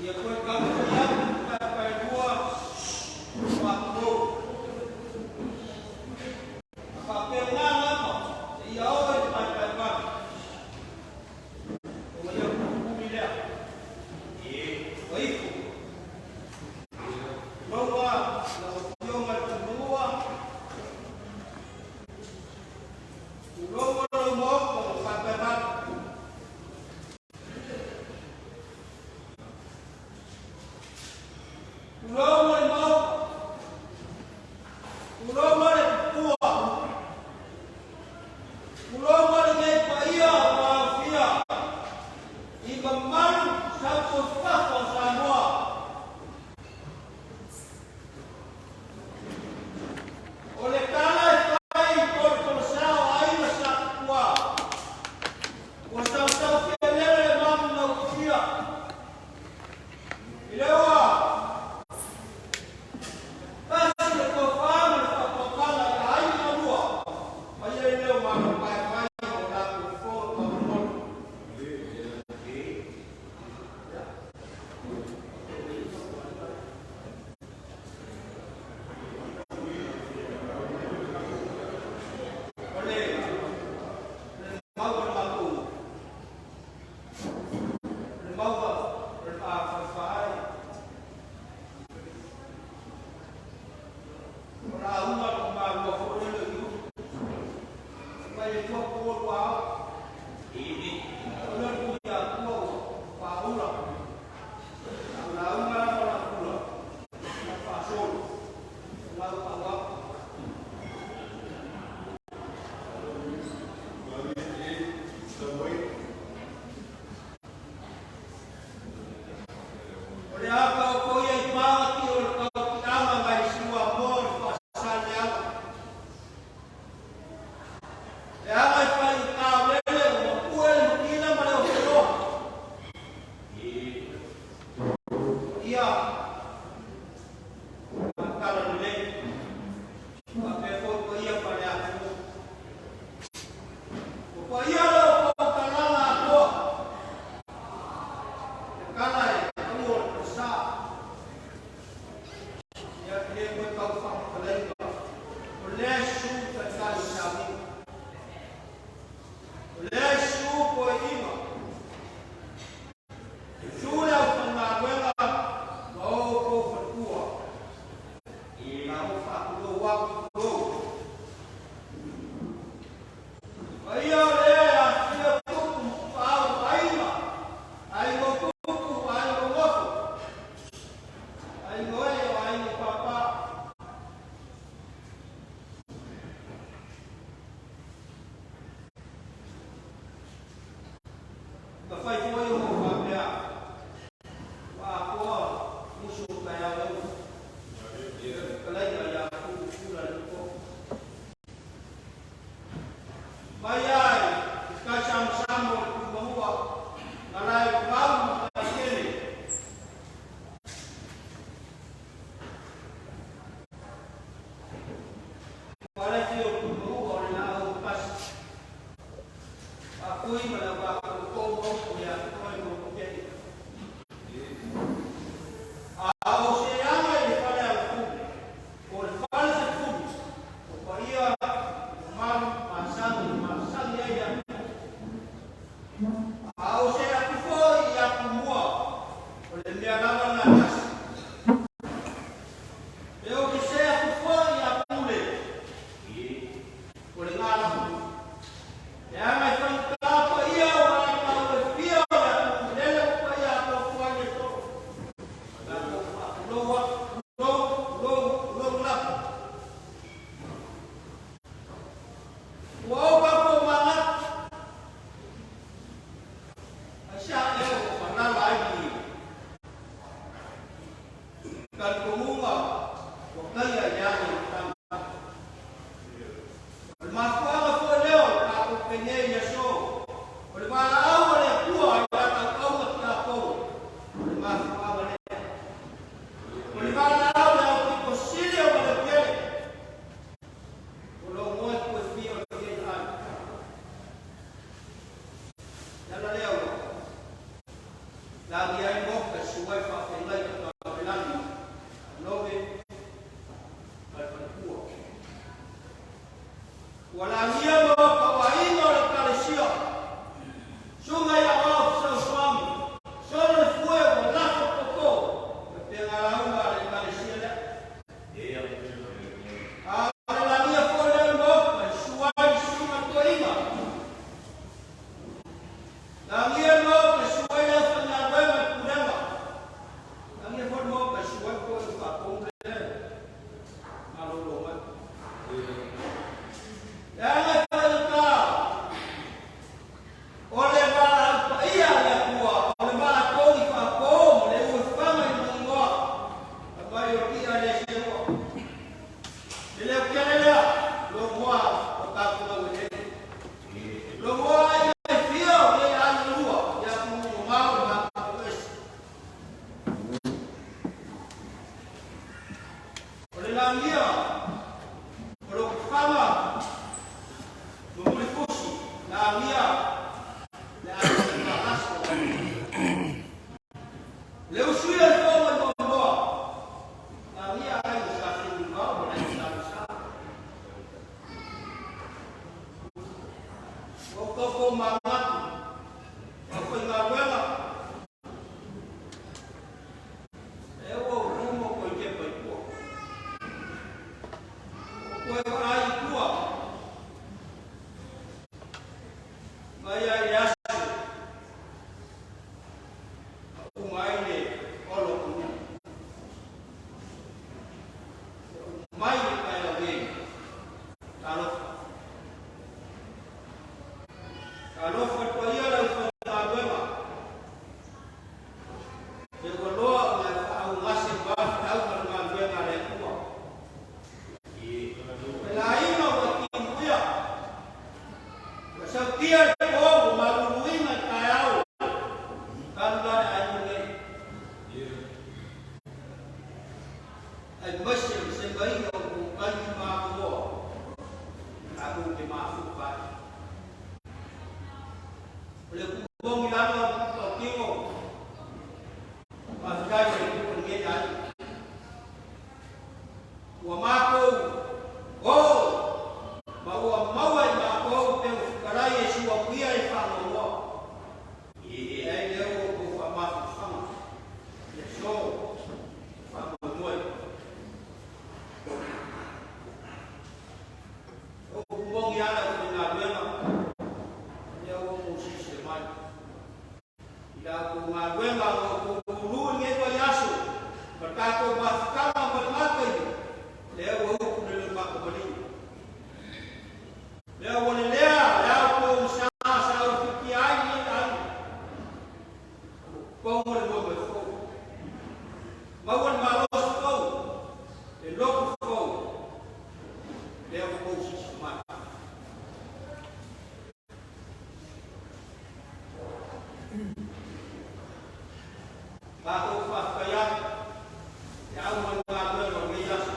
Ia toe taumafai atu le paepaelua o atunuu. A faapena lava seia oo i le paepaevalu, ona ia mulimuli lea. Ua ifo. Tulouna lau Afioga i le Tuimanua, tulouna lou Maota na paepaevalu. Tulouna le Maota, tulouna le tupua, tulouna lenei paia ua aofia i mamalu sautuafafafa o Samoa. O le tala e fai i tolotolosea o aiga sa tupua, ua sausautia lele le malu nautifia. I le ua tasi le tofa ma le faatuatuaga i aiga na lua, mai ai lea o malo paepae o latou fono taumolimoli. O le mau a le matou, o le mau a le falefaai, o lauga a le tamalua foi lele o Iuli, mai le tua po lua ao, o le Tuiatua ua faaula, a o lauga lava o la pula, na faasolo, o lau tauau. O le a taoto ia i paga ti o le tautiaga mai le Siuamoa o le Faasaleleaga. Leaga e fai i taulele ua mapue le matila ma le ofeloa. Ia, matala lelei, faapea foi paia faale-atunuu. Ua paia lo outou talaga atoa, le tala e taua o le falesa. Ia, e le toe tau faamatalaina, o lea e susu taitai o Samoa. O lea e susu toeaiina. Susu le aufaigaluega ma o outou faletua. Na ou faatulou atu, tulou. Paia o lea e afifio tupu ma tapaau o aiga, aiga o tupu, aiga o nofo, aiga o ee o aiga o papa. Na fai foi ona ou faapea, ua atoa musu o taeao e ulu. Fetalaiga ia Tuu Pula le Toto. Mai ai i tai samasama o le Tuimanua, na lae vau ma taitele. Paleti o Tuimanua o le laau tasi. Faapui ma le auvaatoutou ma upu ia te oe ma Lupeni. A o se aga i le fale alafuli, po o le fale sefulu, o paia mamalu masani e masani ai le atunuu. A o se atu foi i atumua, o le mea lava lena e tasi. E o ke se atu foi i apule, o lena lava. Leaga e faigata paia o vaitau e fia o le atunuu lele ua paia atoatoa ai le solo. Tatou faatulou atu, tulou, tulou, tulou lava. Ua ou tatou manatu, aisea ea ua malala ai le talitonuga ua taia i le age o le matagi. O le mafuaaga foi lea o le tatou penei i le aso, o le valaau a le Atua i lana auauna tiakono, o le mafuaaga lea. O le valaau le aupito sili ona leotele, o lou moe tuefia o le fia ai. Le ala lea ua lagi ai le Maota e susu ai le. Talu la le aiga lenei. Aemaise o le segaina o tou taimi ma avanoa tatou te mafuta ai. O le upu moni lava tautino, faafetai i le Atua i lenei aiga. Ua matou o ma ua maua e matou peu fetalai e suapuia e faanoanoa. Ai lea ua outou faamafanafana i aso faamoemoe. O upu moni lava le aufaigaluega, lea ua outou silasila mai i la outou galuega na outou lulu i lenei vaiaso ma le tatou mafutaga ma lena taimi, lea ua upu le loimatamalii. Lea ua lelea le ao pogisa sa ufitia ai lenei aiga. Ua pogo le moemoe fou. Maua le malosi fou, le loto fou. Lea ua tou silasila mai. Matou te faafetai atu i au ma le galuega o lenei aso.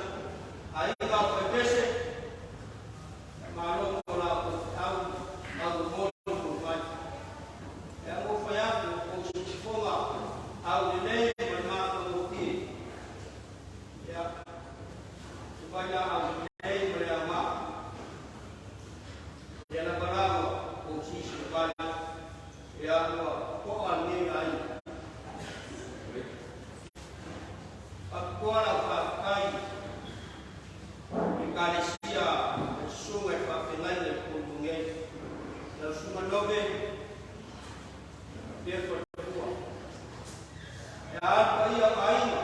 Aiga o Paipese, Malo mo la outou feau aumomoli mo mai. E alofai atu o outou siusifoga aulelei ma le matagofie. Ia, se mai la aulelei ma le aoga. Ia lava la ua outou silasila mai, ia ua to'a lenei aiga. Faapitoa lau faafetai i Ekalesia ma le susuga i le faafeagaiga i totonu nei. Lau Susuga Nove, faapea le faletua. E a le paia o aiga,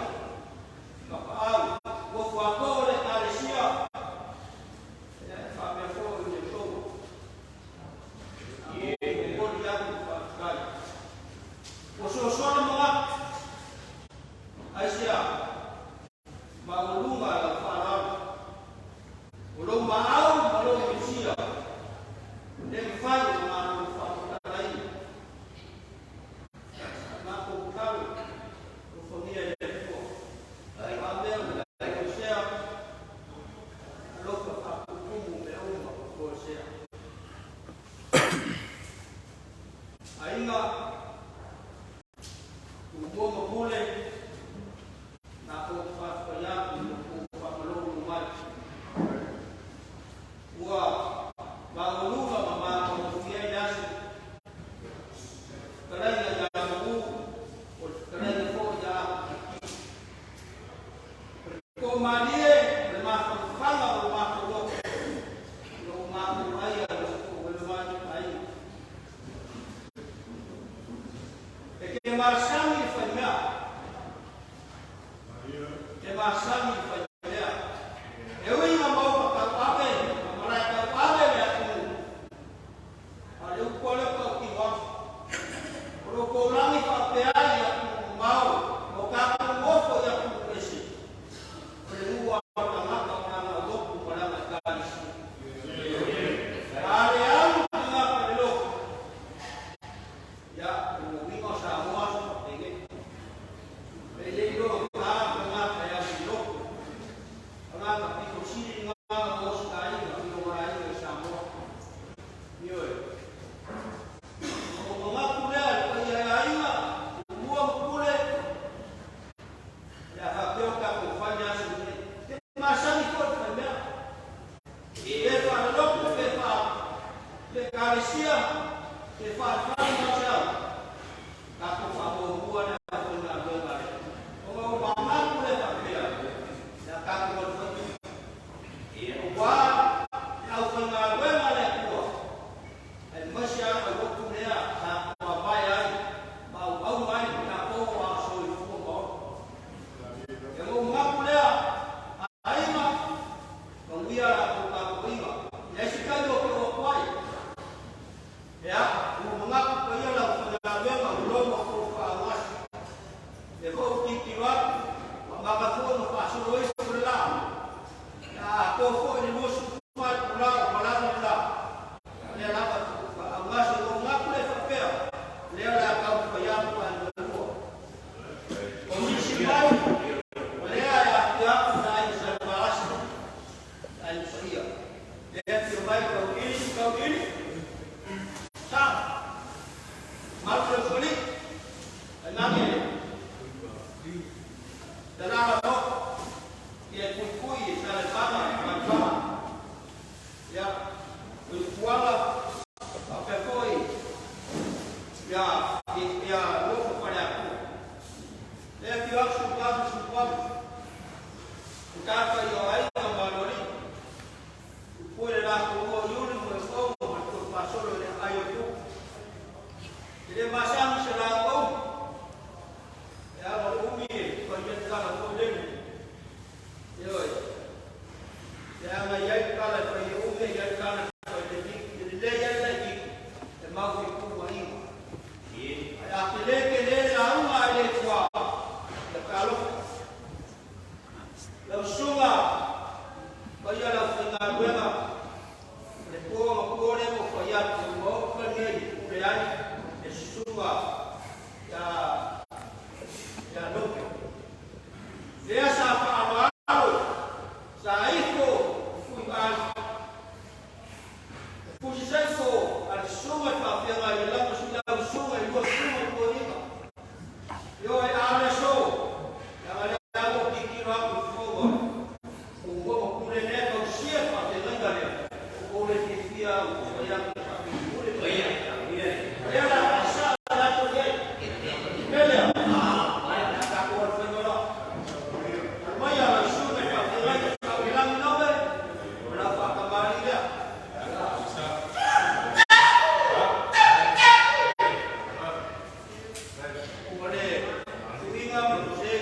tapaau, nofo atoa o le Ekalesia, e faapea foi i le tou. E momoli atu le faafetai. Ua soasoa le manatu, aisea? Maualuga lau faaaloalo, o lou maau ma lou minosia, le mafai ona matou faamatalaina. Sa matou tatalo, alofagia e le Atua, a mea ua toesea, alofa faatumutumu mea uma ua toesea. Aiga, Tumua ma Pule, Tatou te faafetai atu i lo outou faamalulu mai. Ua maualuga ma matagofie ai le aso. Fetalaiga ia Malu, o le fetalaiga foi ia Apakiki. O le toamalie o le mafanafana o lo matou loto, o lo o matou aia i lo outou elo mai aiga. E te masani le faimea. E te masani le faimea. E ui ina maua tauave ma malae tauave le atunuu, a o le upu lava lea o tautino atu, o lo outou lagi faapea ai i atunuu mamao ma o tatou nofo i atunuu ese, o le nuu lava o le tagata ma lana lotu ma lana ekalesia. A le alu le tagata i le lotu, Ia, o lona uiga o Samoa aso faapenei. E le iloa na tagata e alu i lotu. Tagata pito sili lena na mo se aiga i lona aiga i Samoa. Ioe. Ona ou manatu lea i le paia e aiga, Tumua ma O le suiga ma le sei,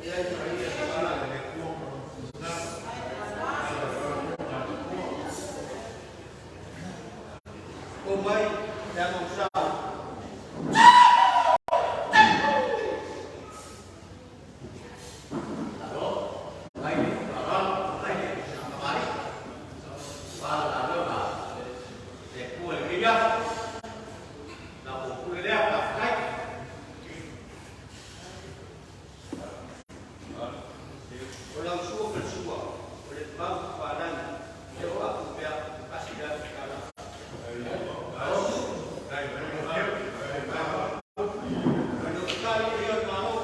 ia i ia se ala. O mai, le aga o sao. O lau sua ma le sua, o le mau whanau, e o aku pea, kasi lea kala. O le kai i o malo.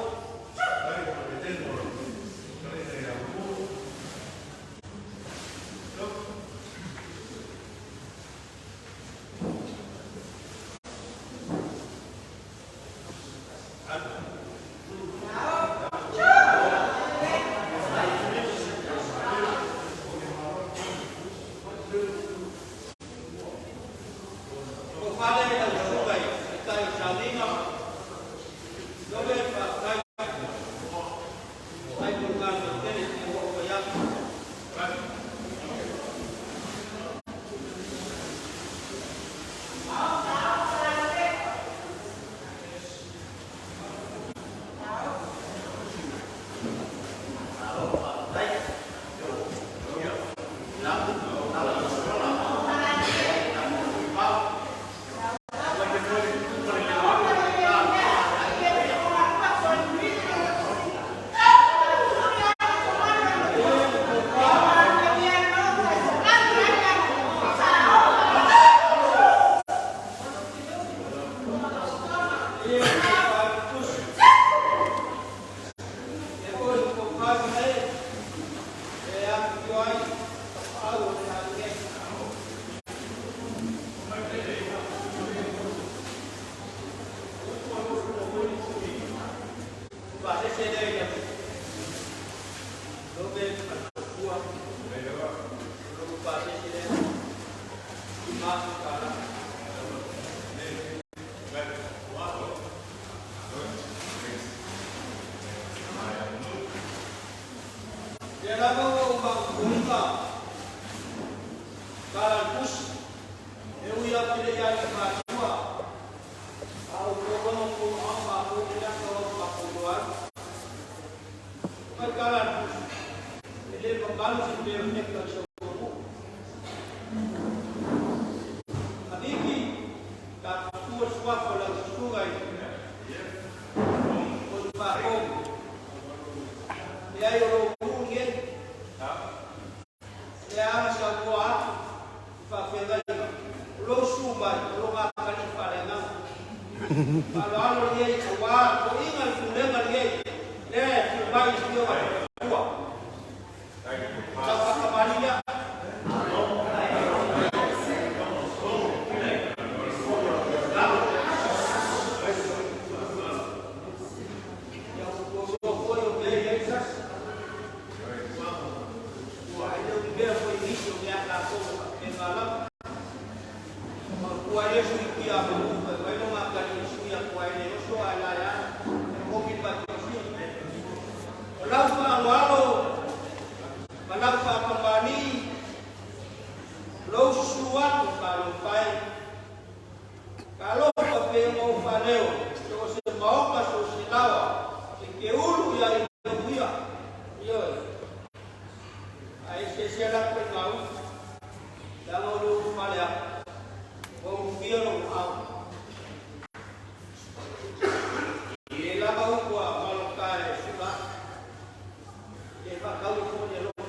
O whale e lau suka i tai o salinga. Lobe pa kai. Ai mo ka no tele i o o ya. E o ko kai e e a ki ai au o te hange. Pa se se le ya. Lobe pa tua. Lobe pa se se le. Ma kala. Ia lava ua uma kuiga. Kala pus. E ui au le ia i matua. Au ko kono ko au ma ko le la ko ma ko doa. Mai kala pus. E le pambalu si pe o ka so ko. Adiki ka tua sua ko la suga i. Ko pa ko. E ai o lo mu nge. E ana sa ko atu. Fa fe ngai. Lo su mai lo ga kali fa le nga. Alo alo le i wa ko inga fu le nga le. Le fu mai si o wa. Tua. Ka fa ka mali ya. Ya ko so ko yo me ya sas. Ua ai le mea foi nisi o mea ka ko e ngala. Ma kua Yesu i kia ma upa, mai no ngā kari Yesu ia kua ele oso a la ya, e koki pa te osi. O lau wha alo alo, ma lau wha pambani, lou susu atu wha alo pai. Ka alofa pe mo wha leo, so se maoka so se lawa, se ke ulu ia i ia. Ioe. Ai se se la koe ngau, langa o lou fale a, o ufia lo au. I e lava upu a malo ka e sula, e whakau i fōni alofa.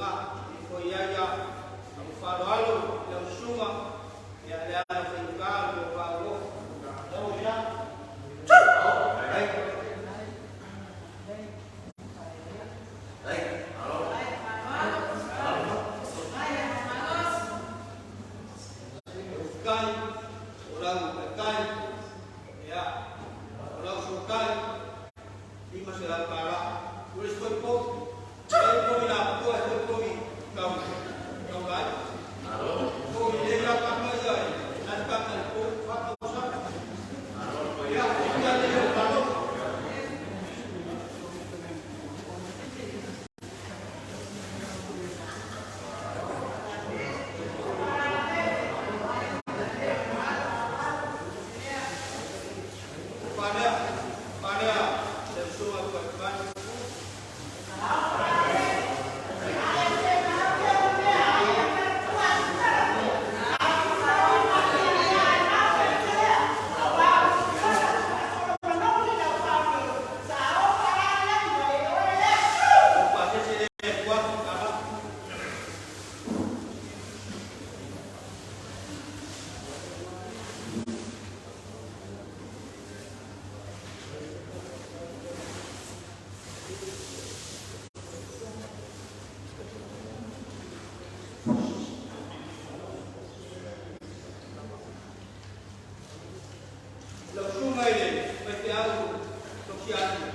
Luga i foi ai ia lau faaaloalo i lau susuga ia le ala faigata o le tofa Faafetai o lau taitai, ia, o lau sootai, $500. O le isi foi povi, e i ai povi lapopoa, e foi povi tau tau laiti. Povi lelei lava kaka ia e lani kaka i le po, 4 tausaga. Ia, ia le o malo. Palea, palea, le usuga tuai. O pasese le tua kala. Lau susuga i le faifeau tausialii,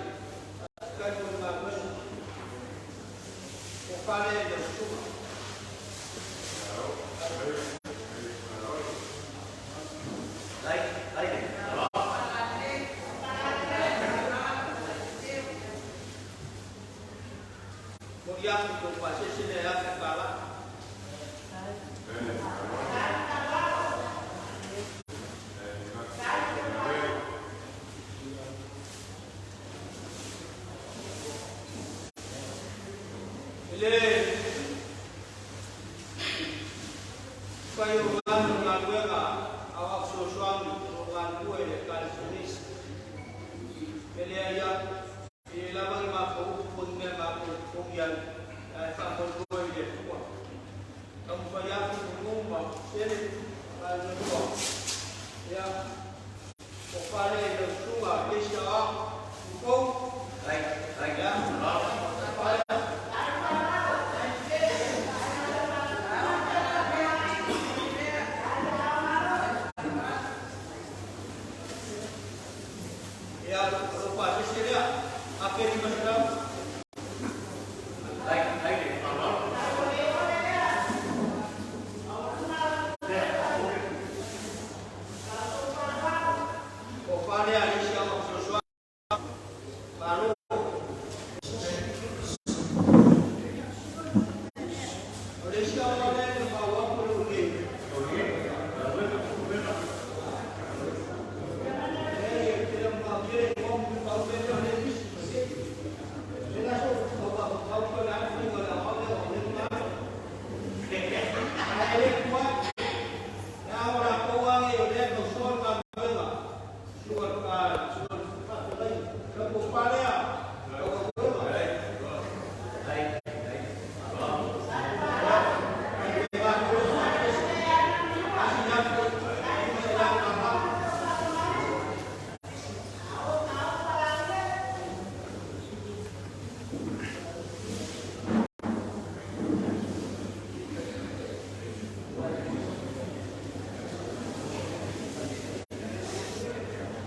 faafetai mo le galuega. O fale i lau susuga. Moli atu tou pasese le $1,000. E le fai o ganu galuega au au fesoasoani o galulue i le Ekalesia nei. E lea ia, e le lava ni matou upu po o ni mea matou te totogi ai, ae faamoemoe i le Atua. Taumafai atu Nunu ma Sele galulue. Ia, o fale i lau susuga le isi aoao, Ufou. Ia, fale. Ia, o lou pasese lea, $1,500. O fale a le isi aoao fesoasoani. Malo. O le isi aoao lea e mau atu o lou nei.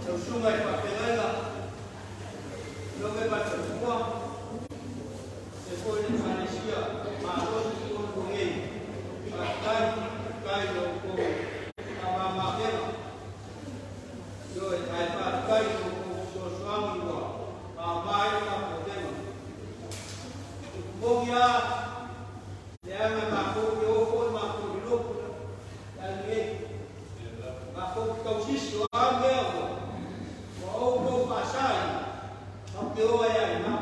Lau susuga i faafeagaiga, loge ma le faletua, e foi le Ekalesia malosi totonu o nei. Faafetai, faafetai i la outou faamama-avega. Ioe, ae faafetai i lo outou fesoasoani ua mama ai le tapuaiga. Upu moni lava, leaga matou te o foi matou i le lotu le ale nei. Matou te tausisi o a mea ua outou faasa matou te o ai lava i ina.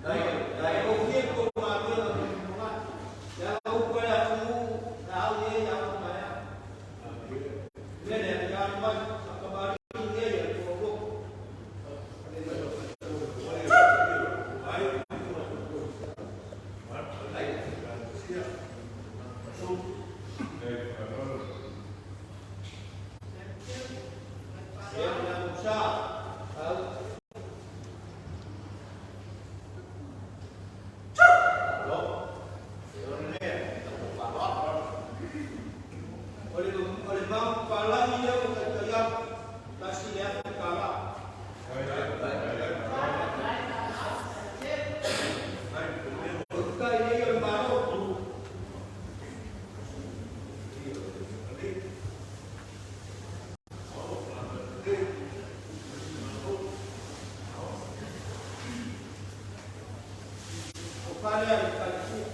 E ofie tou galuega mo le lumanai. Leaga upu a le atunuu, o le a au nei a au taeao. O le mea lea, ia alu mai, faatamalii nei a le tou aulotu. Ia, le amusa. Au. O le mau palagi lea ua taitai atu, $1,000. O tai nei o le Malo. O fale a le Ekalesia.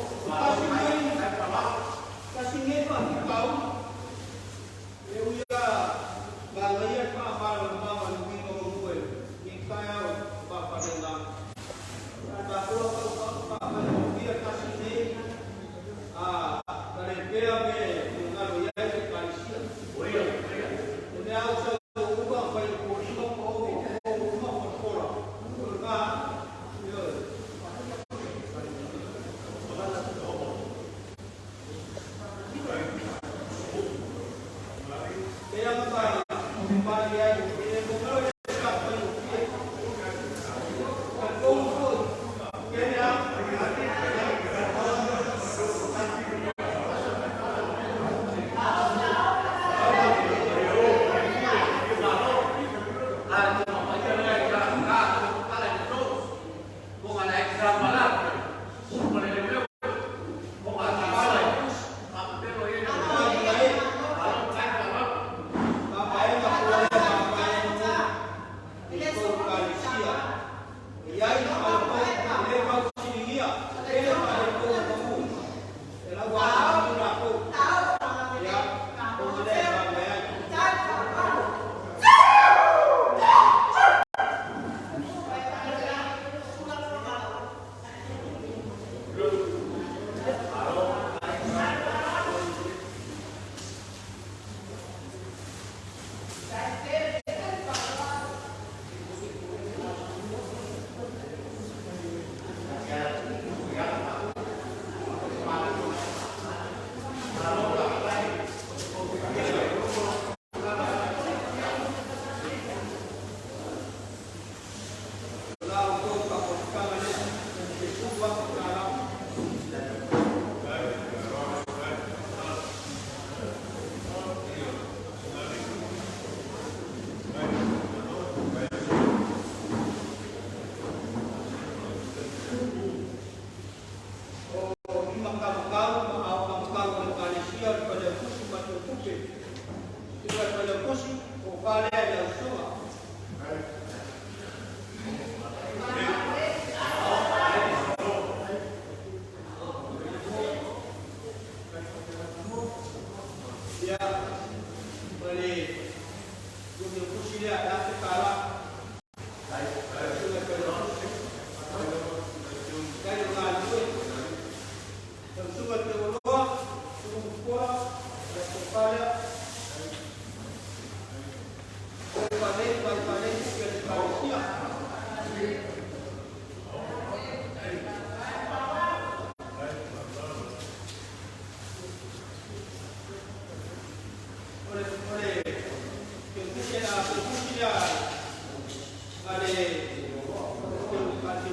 O tasi nei, tasi nei faafitauli, e ui lava manaia le faamalamalamaga o le uiga muamua i lenei taeao faafaleaga. Ae matou faafaigofie tasi nei talepea me finagalo i ai le Ekalesia. Le mea au sau uma fai o polima ma ove o uma folafola. O le va, ioe. Pea ma pali ai, e le mongalo e sa faigofie. Talitonu foi, kene a pali ai, papaega po o papaega i le tou Ekalesia. E i ai le falepou, e le faufesiligia, tele falepou o pau, e laua atu latou. Ia, ona lea e faa mai ai. O la outou faafofoga lea, $10,000. O lima kamakau ma ao kamakau o le Ekalesia o le Failautusi ma Teutupe. Susuga i le Failautusi, o falea i lau susuga. Ia, ma le Teutusi lea, e $1,000. Susuga i le Failautusi. Tai o galulue. Lau susuga i le Teualoa, Susuga Mutuola, le tofa lea. O falei, vai falei, tupe a le Ekalesia. O le Teutusi Teutusi lea a le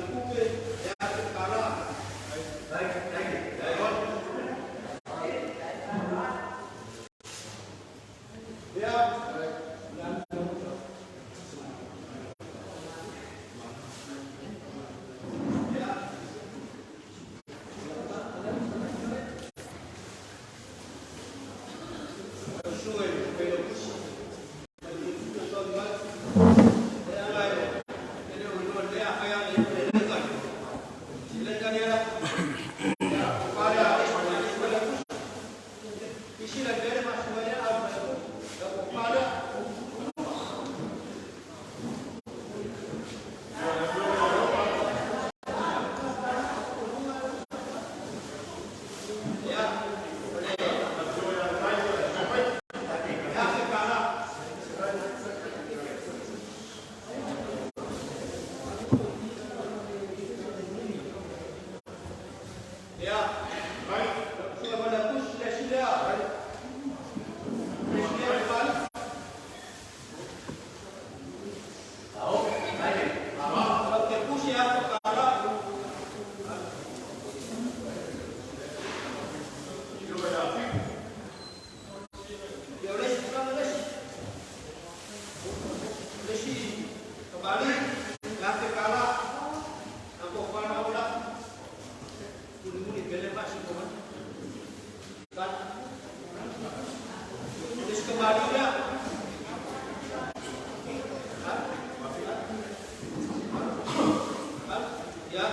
Teutupe e $1,000. Ia, lau susuga i le Failautusi, ma le Teutupe o soavi mai. E ala e le o iloa lelei afai ana i le lega. Le lega lea la. Ia, o fale a le Failautusi. Isi la mea le masu ai lea au Failautusi. Ia, o fale. Ia. Susuga Failautusi le isi lea. Le isi lea kamali'i. Falautekusi $1,000. Ia, o le isi tulaga le isi. O le isi kamali'i $1,000. Na tofanau la. Mulimuli pele faasino mai. Tali. O le isi kamali'i lea. Alu. Alu. Ia.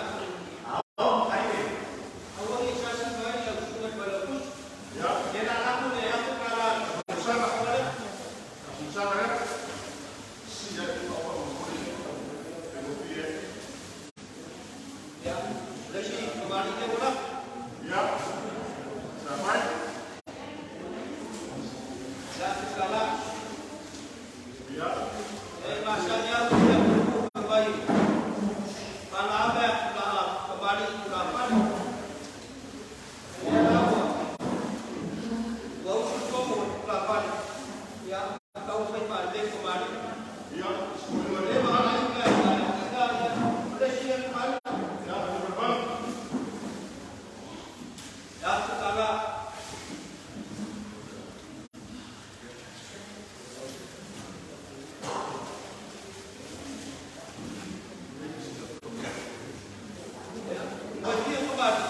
Aua ne i sasi mai lau susuga i le Failautusi. Ia na lako le $1,000. Ia, o le isi kamali'i lea ua lafo. $1,000. E masani au i le atunuu fai mai palaame a kamali'i tulafale. Lea la ua usu le togo i tulafale. Ia, tau fai faalelei kamali'i. Ua leva ona aiga i ina ia o le isi lea kamali'i. $1,000. Ua fia kamali'i.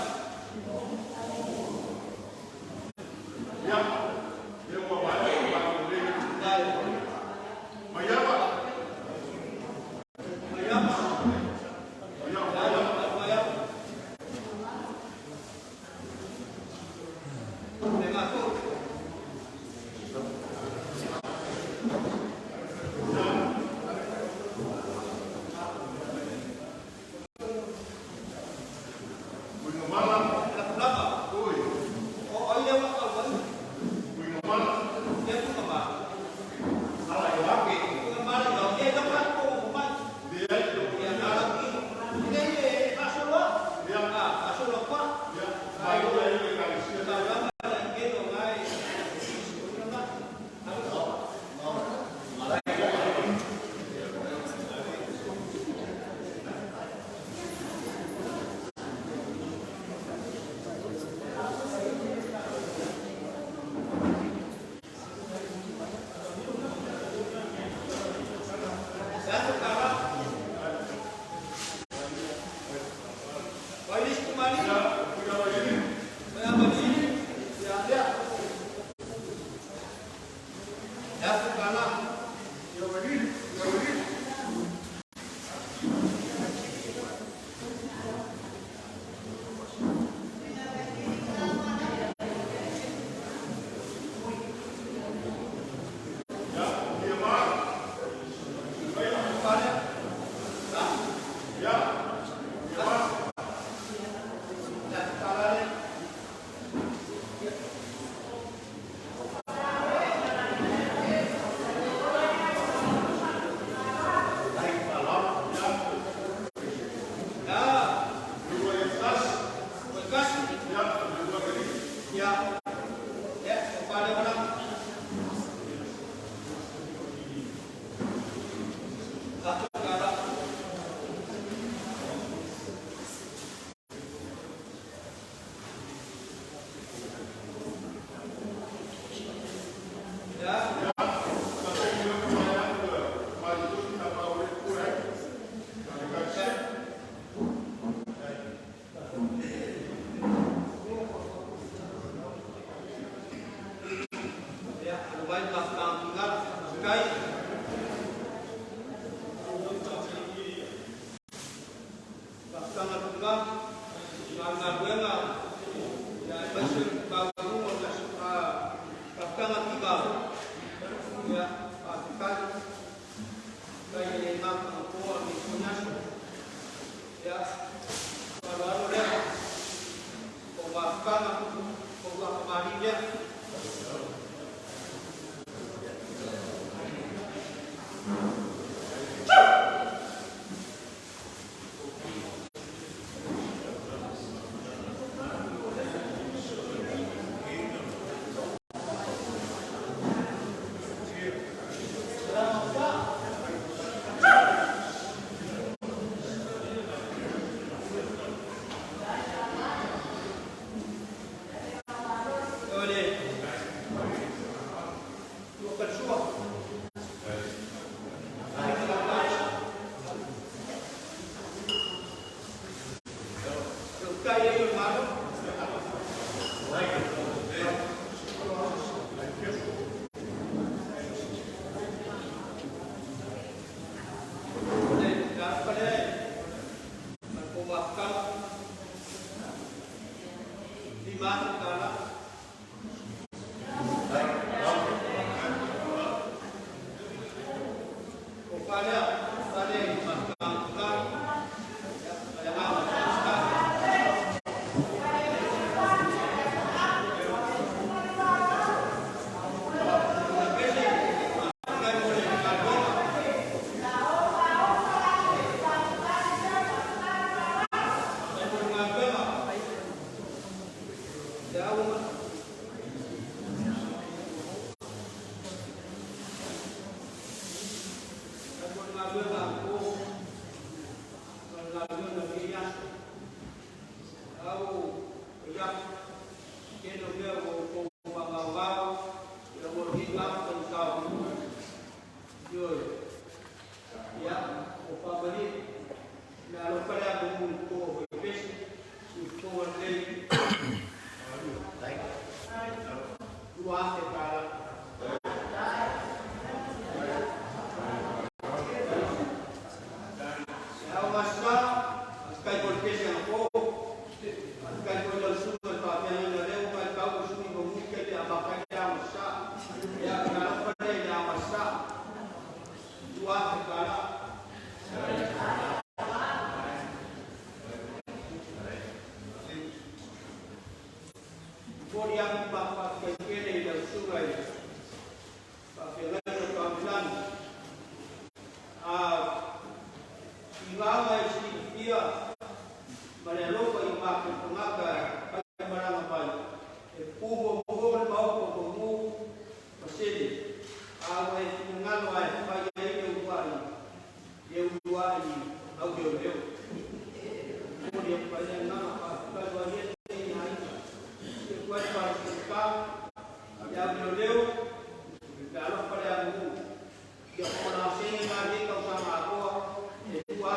Maiava. Maiava. Maiava. Le matou. Lapulapa. O ai lea ua tau mai. Lea Tuigamala. Tuigamala i e lau atu o mai. Ia na lau kino. Le e faasolo. Ah, faasolo kwa. Ai o taulama le keno ngai. $1,000. Vai le kamali'i. Vai amali. Ia lea. $1,000. Pale. Ha? $1,000 le. Ya. Kasi. Ya. Ya, pale wala. $1,000. Ya. Ya, alo mai ma kai. Tanga tunga, ngā galuega, ia e maise maualuga o le tafutaga tivao. Ia, faafetai. Kai e ngā pagapoa me i aso. Ia, faaaloalo lea. O mafutaga, o ua kamali'i lea. Tai o le Malo. O le talofa lea ma le pou mafutaga, $5,000. O falea, falea i le mafutaga tuta, ma le agaga o le faafetai. Pese, faafetai mo le galuega. Faafetai mo le galuega. Le au ma Faafetai mo le galuega a po ma le galuega o lenei aso. Au ia, tele o mea ua outou faagaogao, ina ua lenei mafaufau. Ioe. Ia, o faamalie, le alofa lea mo i to o pesi, i to o lelei. $2,000. E au masa, kai mo le pesi ana po, kai mo le suga e faapea ina leo mai kau o sui mo muke le amakai le au masa. Ia, le alofa lea i le au masa. $2,000. Momoli atu ma faafetai tele i lau susuga i le faafeagaiga o Taumilagi. A tigaga e silafia ma le alofa i o matou tagata e faimalaga mai, e pu muamua le maota o Maunu ma Sele, a ua e finagalo lava e fai ai le uluai le uluai au leoleo. Momoli atu ai le agaga faafetai ua i ai lenei aiga. E tu ai le falesolita, le au leoleo, le alofa le aganuu. Ia faamaseni la lenei tausaga atoa e $2,000.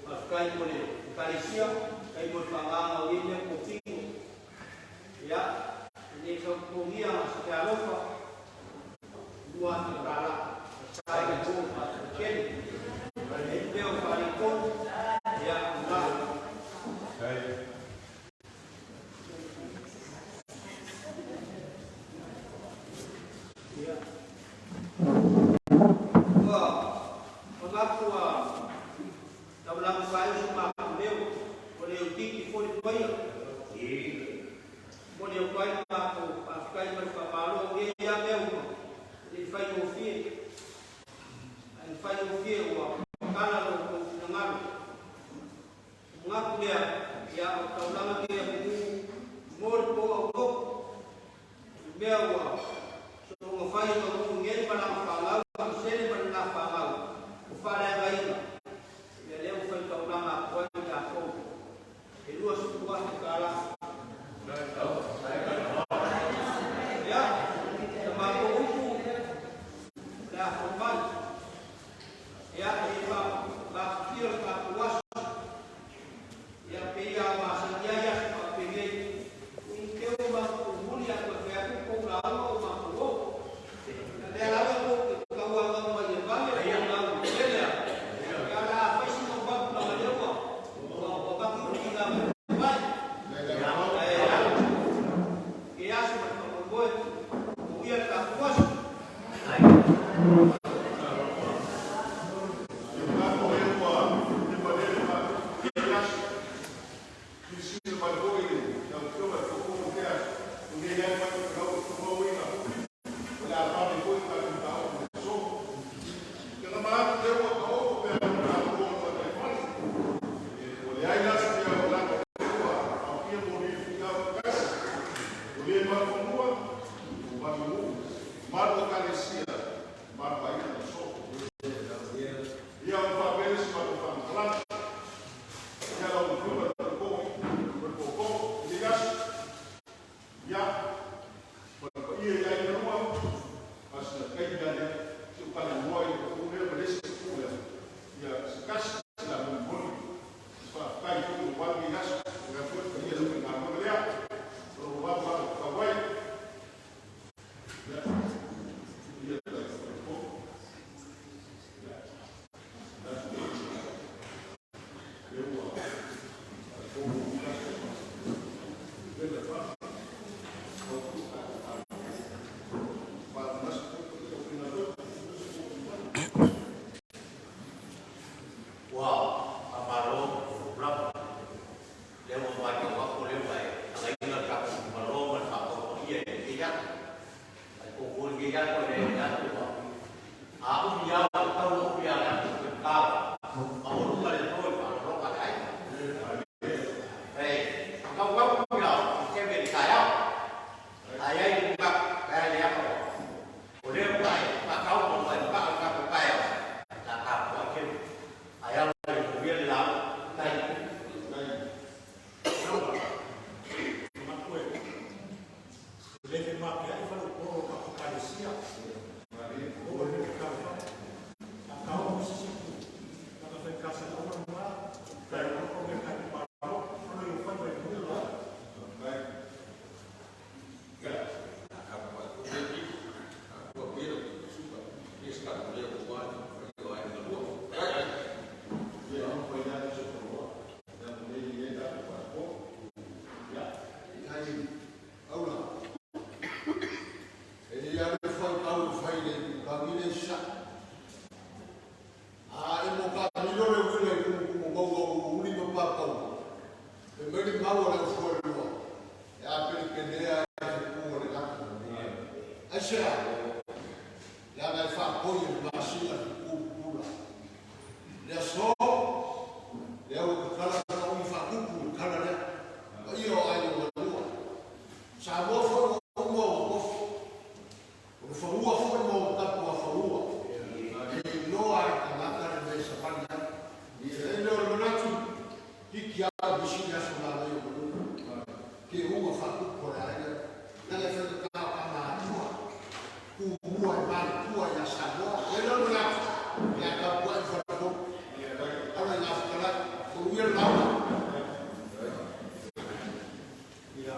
Faafetai mo le Ekalesia, faafetai mo le faagaga o ia mea tofino. Ia, e le tau totogia ma se fealofa, $2,000. Sa i le po faafetai tele. E mea o faaletonu, ia, na. Ia. Ua manatu ua taulaga faaiu so matou leo, ua le itiiti foi le paia. Momoli atu ai le matou faafetai ma le faamalo o nei lava mea uma, e le i faigofie. Ae na faigofie ua tatala lo outou finagalo. O manatu lea, ia o le taulaga lenei a Maunu mo le po aulotu. I mea ua soona fai e Maunu nei ma lana fanau, ma Sele ma lana fanau, ua faaleagaina. Ia lea ua fai taulaga atu ai i latou. E $20,000. Ia, sa matou upu, o le a fou mai. Ia, e le faamatutia le tatou aso. Ia, pei lava masani ai aso faapenei, i te o matou muli atu e fai atu tou lauga o matou o. Hiki au bisi ya so la yo mo. Ke unga fa ku ko la ya. Na le fa ka ka ma tua. Ku mua e mali tua ya sa mo. E lo la. Ya ka ku fa ko. Ala la fa la. Ko uia la. Ia,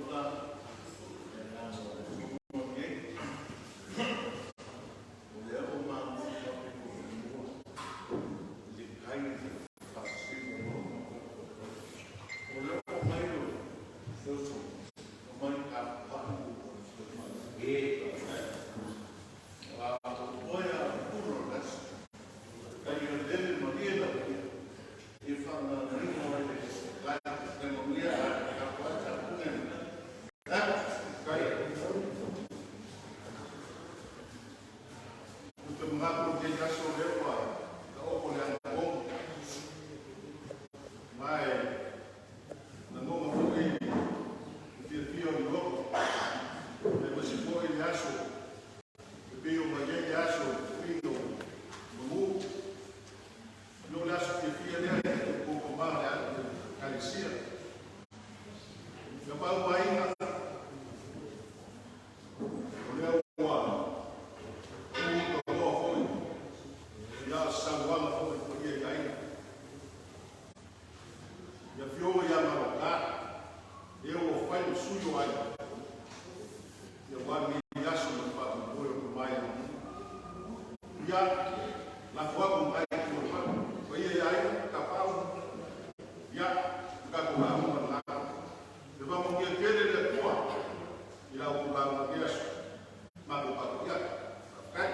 ula, o lea o mamu ko mua, le kai le whasino o lea o mai o Thoso, o mai ka pahu o le A o oia puro las, kai o lele maria la ia, e whanga ringo ai le lai, le manuia a ka koa ta punga. Kai, o te mga te aso lea ka oko le ango. Mai, na nonga foi fia fia o loko. E mo si foi le aso. E pe o mai le aso pino mamu. No le aso fia fia lea e te koko maa le aso kalisia. Ia pau ainga. O lea ua uta loa foi. Ia sauaga foi ko ia i aiga. Ia fioga ia maroka. E o fai o suio ai. Ia wani i aso na wha o ko mai. Ia la fua ko mai ko ma. Ko ia i aiga ka pau. Ia ka ko ma mo na. Le va mo kia kele le tua. I la o ba mo kia aso. Ma ko pa ia. Kai.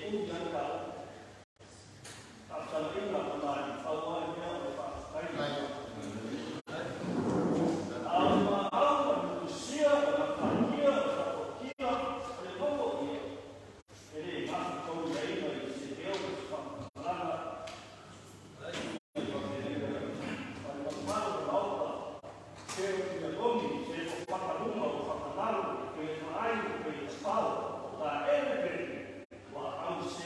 umi ai taua. Faatalaiga o la i fau ai mea o le faafetai. A o le maau ma le tusia o le fatia o le faatautia o le logo ia, e le gafataulimaina i se leo ma se faamatalaga. Ma le mamalu o le Maota, se o ina gogi, se o fakaluma o fakalalu, pe faai, pe tafao, o taele pele, ua au se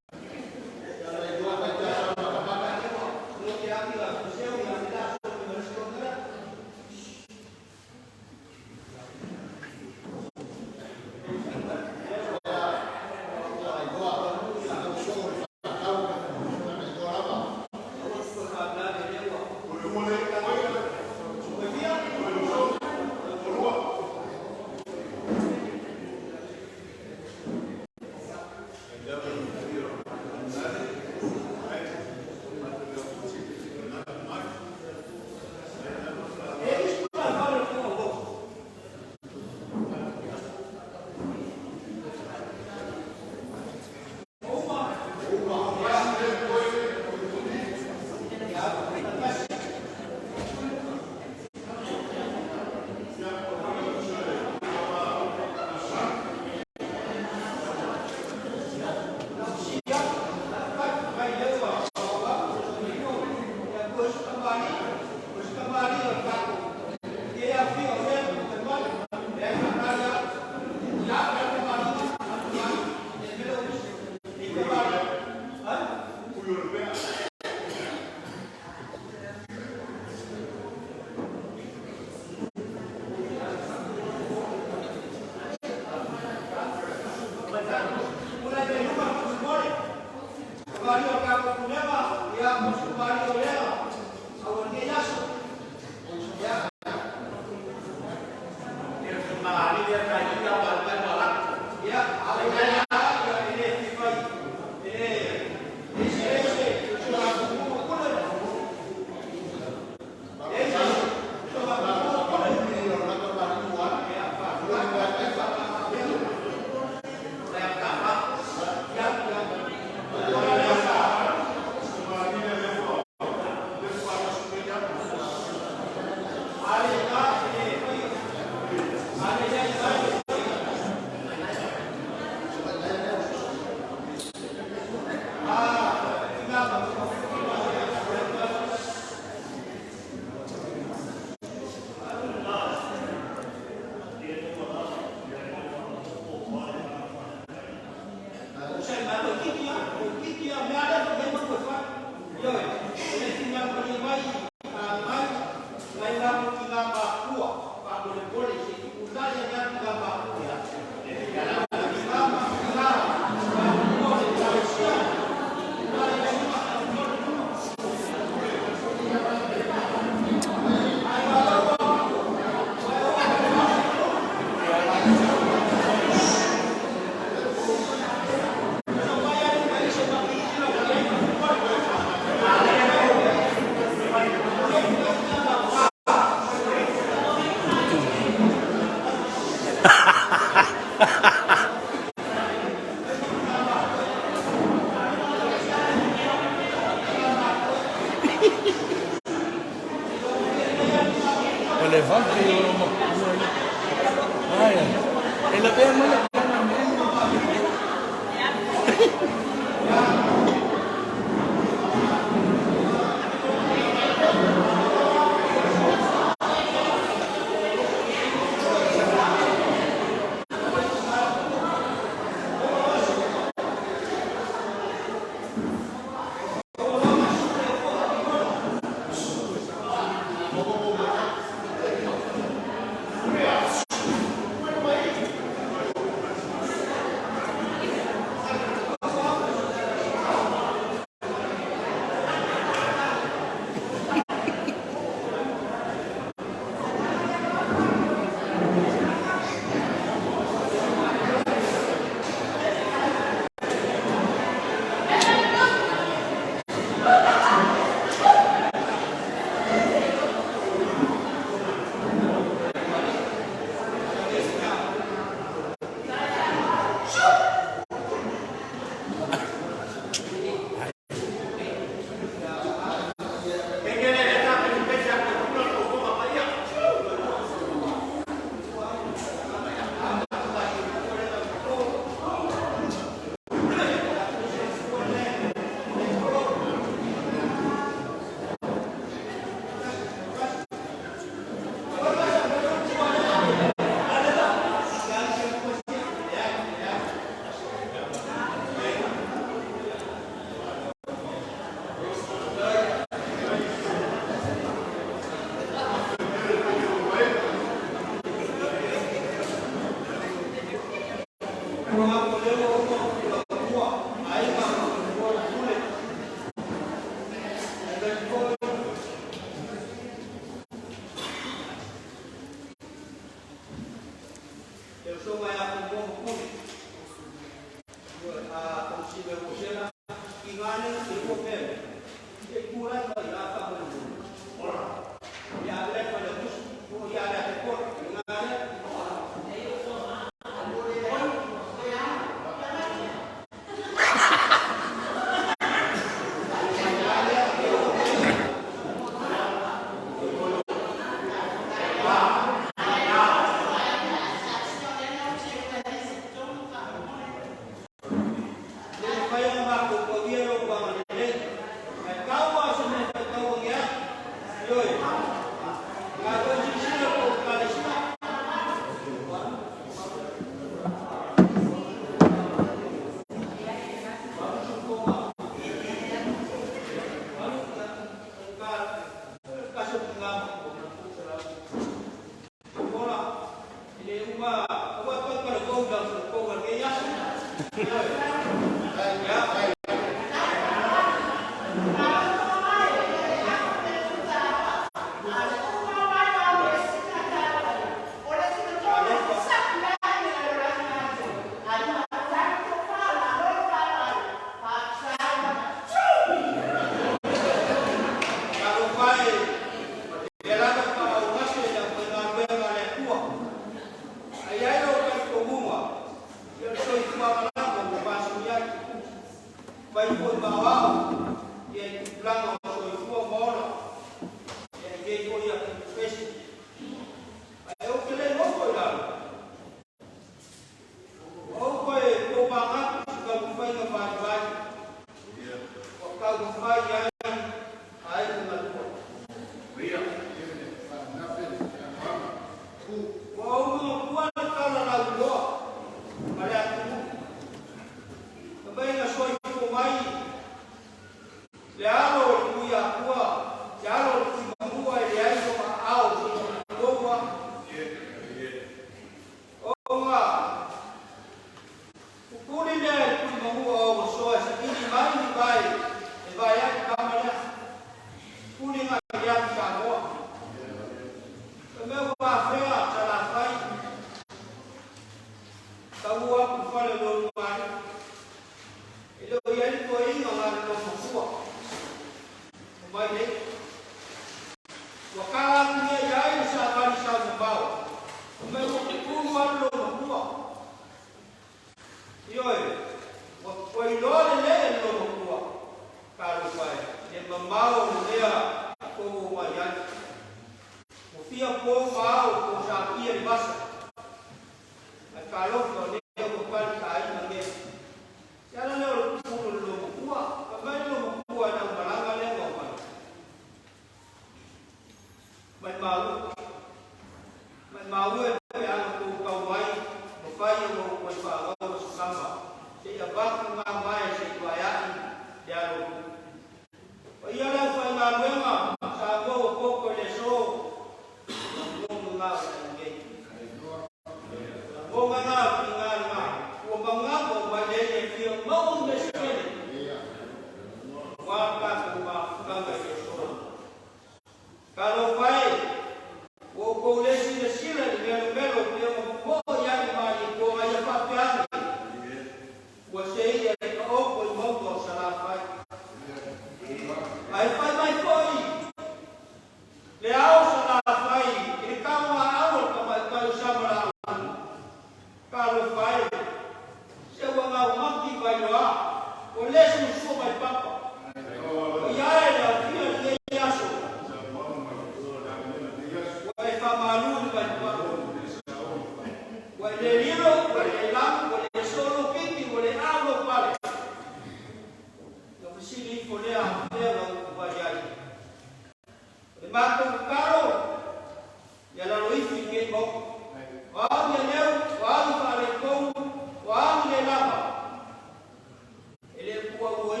Ua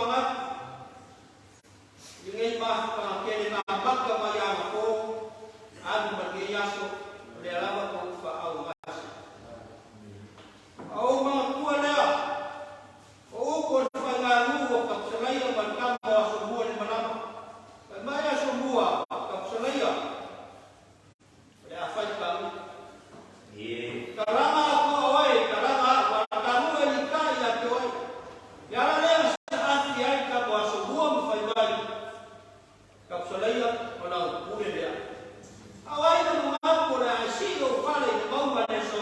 manatu i lenei mafutaga tele na amata mai anapo alu ma lenei aso, o lea lava tou te faaauagasi. A ou manatua lea, o upu o le faiganuu o Tapusalaia ma le tama o Asomua i le malama. Fai mai Asomua, Tapusalaia, o le a fai pagua. Talaga atoa oe, talaga au, a talu e litai ia te oe. Le ala lea na saafi ai le tama o Asomua ma fai mai, Tapusalaia, o lau pule lea. A o ai na manatu o le a e sii lou fale i le mauga le aso,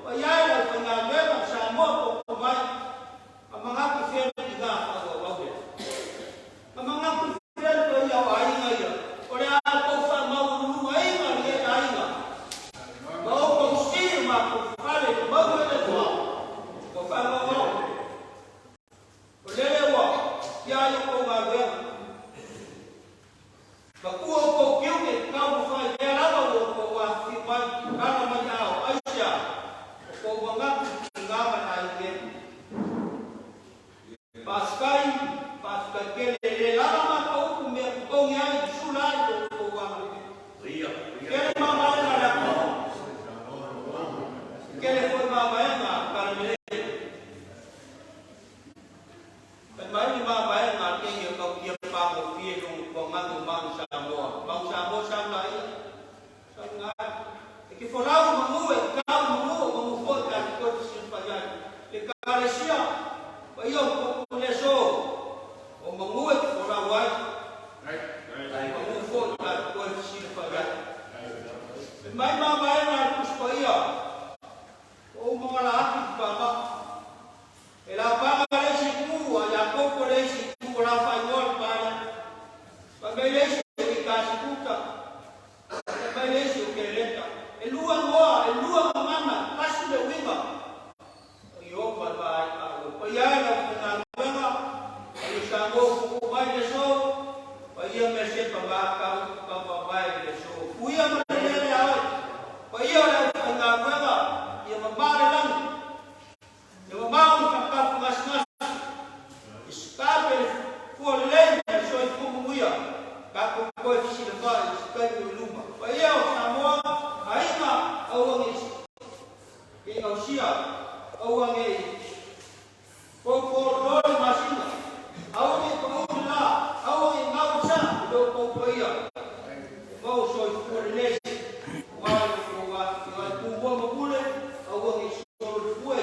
paia e lau faigaluega ma Samoa popo mai, a manatu fea le tina faaauauau lea. A manatu fea le paia o aiga ia, o le a tou faamaualulugaina lenei aiga, ma outou sii o matou fale i le mauga le aso, ua faanoanoa. O lele ua tia ai outou galuega. Matua outou tiute taumafai lea lava ua outou afifio mai, tala mai ao, aisea? O tou manatu i tina ma le aiga nei. Faafetai, faafetai tele, e le lava matou upu mea totogi ai ma sula ai lo outou agalelei. Tele mamaega a le atunuu, tele foi mamaega a le Palemene. Fai mai le mavaega a Kenya tautia pagofie i lona tuananu o Manu Samoa. Manu Samoa sau laia, sau ina ai. E te folau i manu e tau i manu o manu foi ta te toe fesilafai ai. Le Ekalesia, paia o potu le aso, o manu e te folau ai, o manu foi ta te toe fesilafai ai. Fai mai mavaega a le Tusi Paia, o ou magala atu i le pama. E lapaga le isi itu, a Iakopo le isi itu, o la faaigoa le pale. Fai mai le isi o Ikasikuta, fai mai le isi o Keleta. E lua igoa, e lua gagana, tasi le uiga. O Ieova le vaai aua. Paia e lau faigaluega, paia Samoa ua puupuu mai le aso, paia Mesepa ma Tau taumamae i le aso. Puia ma le lele a oe. Paia o le aufaigaluega, ia mamā le lagi. Ia mamao le faatafu gasegase, i sikape le fua lelei ma le soifua manuia, tatou toe fesilafai i se taimi o i luma. Paia o Samoa, aiga, aua ne i gausia, aua ne i poupou loa le masina, aua ne i pau le la, aua ne i gau le sa i lo outou paia, e maua soifua lelei, aua lo outou afifio ai. Tumua ma pule, aua ne i solo le fue,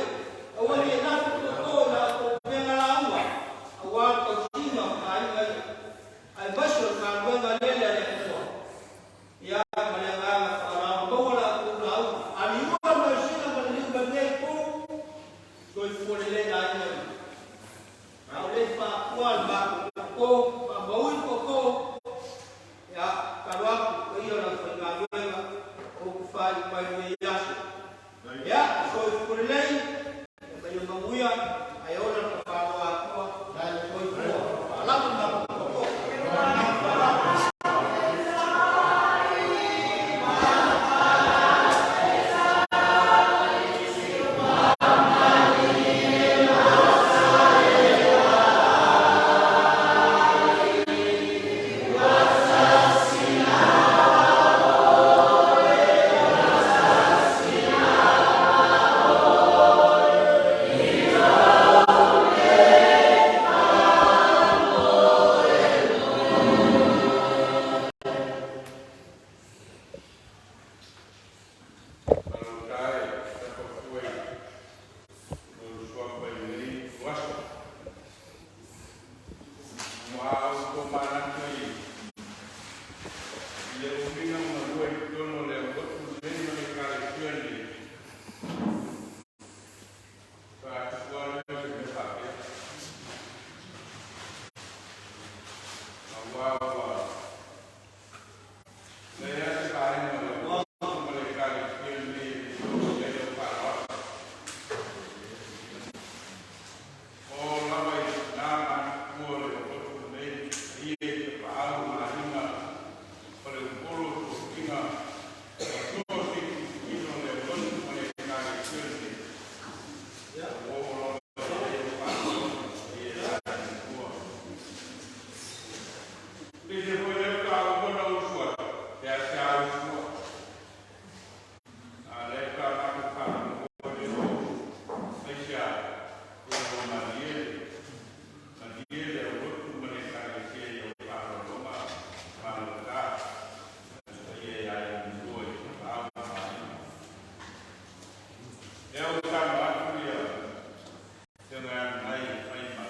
aua ne i lafo toto i la outou upega lauga, aua le tausiga o aiga ia, aemaise o le galuega lele a le Atua. Ia, ma le agaga faaaloalo, maua la outou lauga, a liua le masina ma le liu mai lenei itu, soifua lelei aiga ia. A o le faatua le matou toto, faamaui le toto, ia, tatalo atu, paia o le aufaigaluega, o upu faaiu mai lenei aso. Ia, soifua lelei, ma ia manuia, ae ola le Tamaloa Atua, soifua. Faalama le matou toto. Faalama. Falautae tafafue o suafa i lenei aso. Ua outou manatu i le umiga o galue i totonu o le aulotu lenei ma le Ekalesia lenei, faatupu lava lea o se mea faapea. Aua ua leai lava se vaega o le aulotu ma le Ekalesia lenei e le tausi ai lau faaaloalo. O lava i tina ma tutua o le aulotu lenei, paia i Pese foi lea faatoa uma ona ou usu atu, e seasea usu au. A o lea faatoa matou faalogo foi lea ua usu. Aisea? Ina ua malie le, malie le aulotu ma le Ekalesia i au faaaloaloga ma alofata ma le paia ia Iesu i Tapaau ma Aiga. Lea ua saunoa atu ia Afioga ia Nanai e fai ma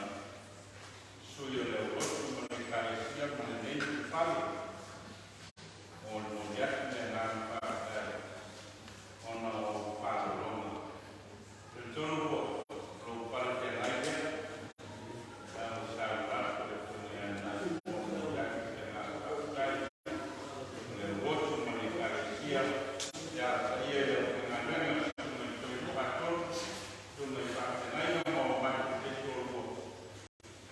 sui o le aulotu ma le Ekalesia ma lenei upufale mo le momoli atu le agaga faafetai ona o ou faaaloaloga. Talitonu foi o lou pale feagai lea, a ua saunoa atu le Afioga ia Nanai e momoli atu se agaga faafetai o le aulotu ma le Ekalesia, ia le paia i le aufaigaluega, le susuga i le Toeaina Faatonu, susuga i faafeagaiga ma o matou taitoalua,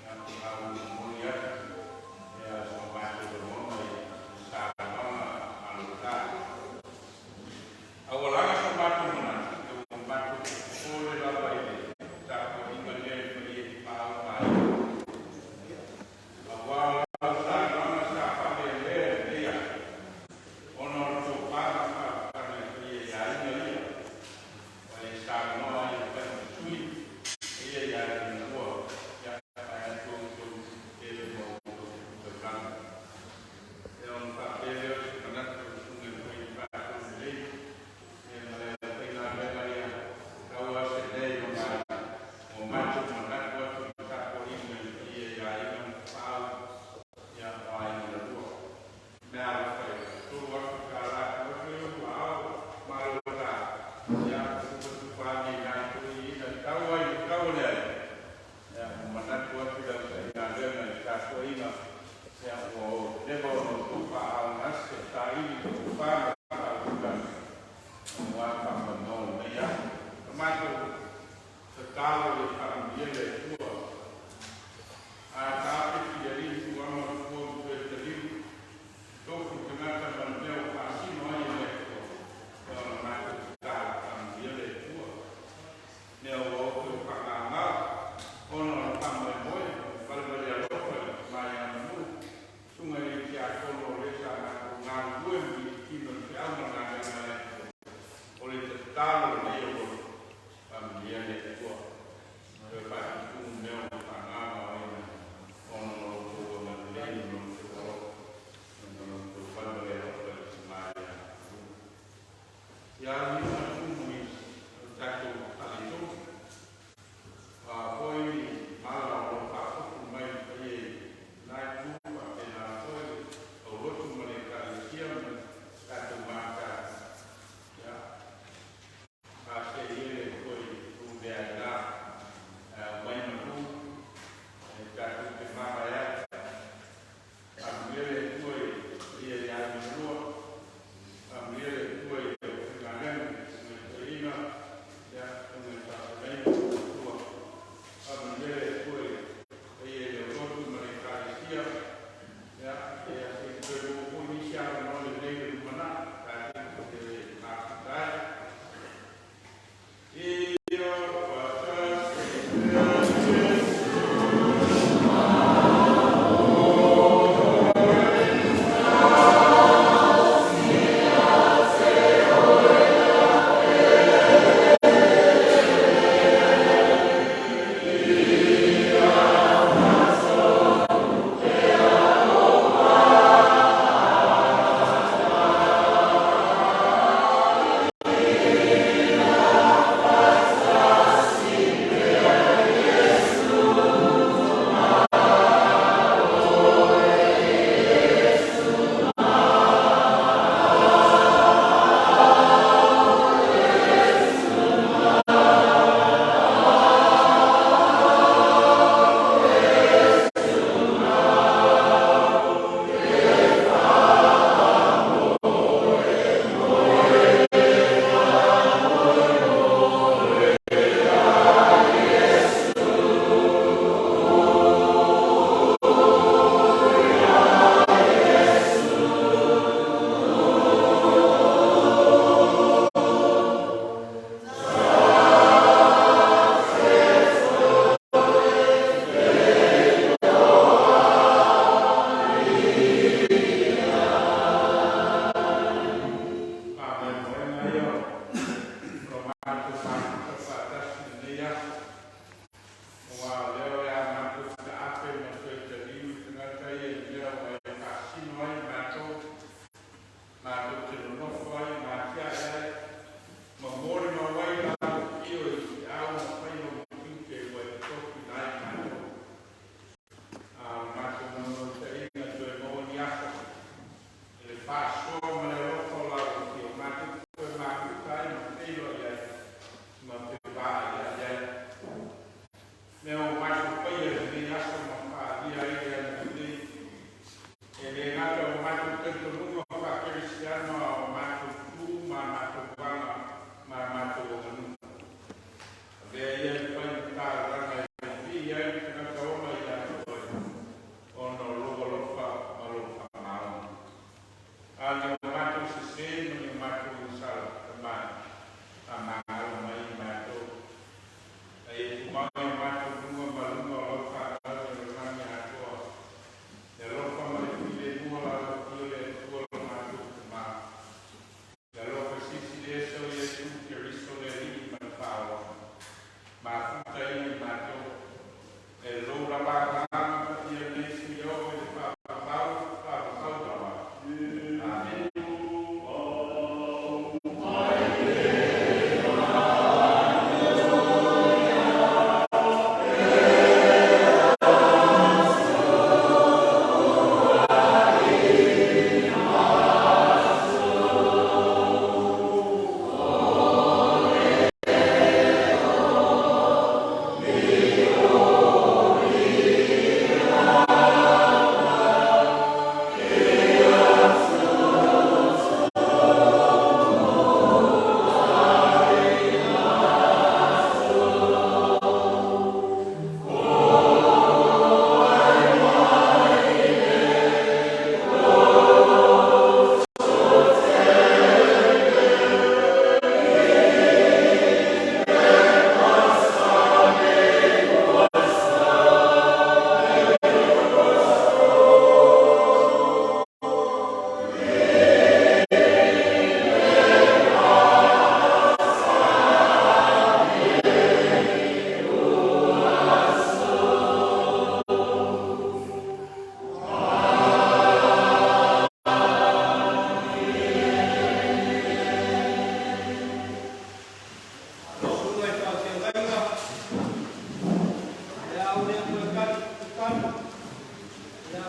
ia, a ua momoli atu ia so matou lagona i le saunoaga alofata. A ua laga so matou manatu, e ua matou popole lava i le tapuaiga lea i le paia i Tapaau ma Aiga. Aua o lau saunoaga sa faalelea i lenei aso, ona o le tofa ma le faautaga i le paia i aiga ia, ua e saunoa ai e fai ma sui, paia i aiga na lua, ia, vaeatu outou tele ma outou taulaga. Ia ona faapea lea o se manatu lau Susuga i le Toeaina Faatonu lelei, ia ma le aufaigaluega ia, tau lava se lei o o matou manatu atu i le tapuaiga i le paia i aiga ma Tapaau, ia, o aiga na lua. Mea alofa e $3,000 tuu atu ai ou aao ma alofata, ia, tufatufa ane i nai toeaiina e tau ai le tau o le ai. Ia, ua manatu atu le aufaigaluega i le tapuaiga, ia, ua leva ona outou faaaaogase, saili le tofa ma le faautaga aua faamoemoe o lenei aso. O matou tatalo ia faamanuia le Atua. A taape i alii tulaga o le fua ma toe taliu, tofu le tagata ma le mea ua faasino ai e le Atua, ia ona matou tatalo faamanuia le Atua. Mea ua outou faagaga ona o le faamoemoe, valevale alofa i le tama ia Manu, susuga i le tiakono o lea sa matou galulue ma mititino i le feau ma le galuega a le Atua. O le tatalo o lenei aulotu, faamanuia le Atua. Toe faatutumu mea ua faagaga o ai ona o lo outou agalelei ma lo outou alofa ma lo outou valevale alofa i le tama ia Manu. Ia liu ma tumu i o tatou faletonu. A foi mala o lo o faaputu mai i le paia i lena itu faapena foi le aulotu ma le Ekalesia ma le tatou makatasi. Ia, faasee ia le Atua i lumea ai la, ae aumai manu e tatou te mavae ai. Faamanuia le Atua i le paia ia Amialua. Faamanuia le Atua i le aufaigaluega, susuga i toeaiina, ia, susuga i faafeagaiga ma faletua. Faamanuia le Atua i le paia i le aulotu ma le Ekalesia. Ia, ia se i toe maua foi nisi avanoa lelei i le lumanai tatou te mafuta ai. Ia faatasi pea Iesu.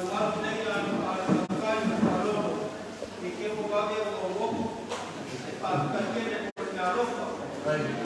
Tatou alo nei a faafetai ma faalogo i ke mo vave o o e faafetai tele mo le meaalofa.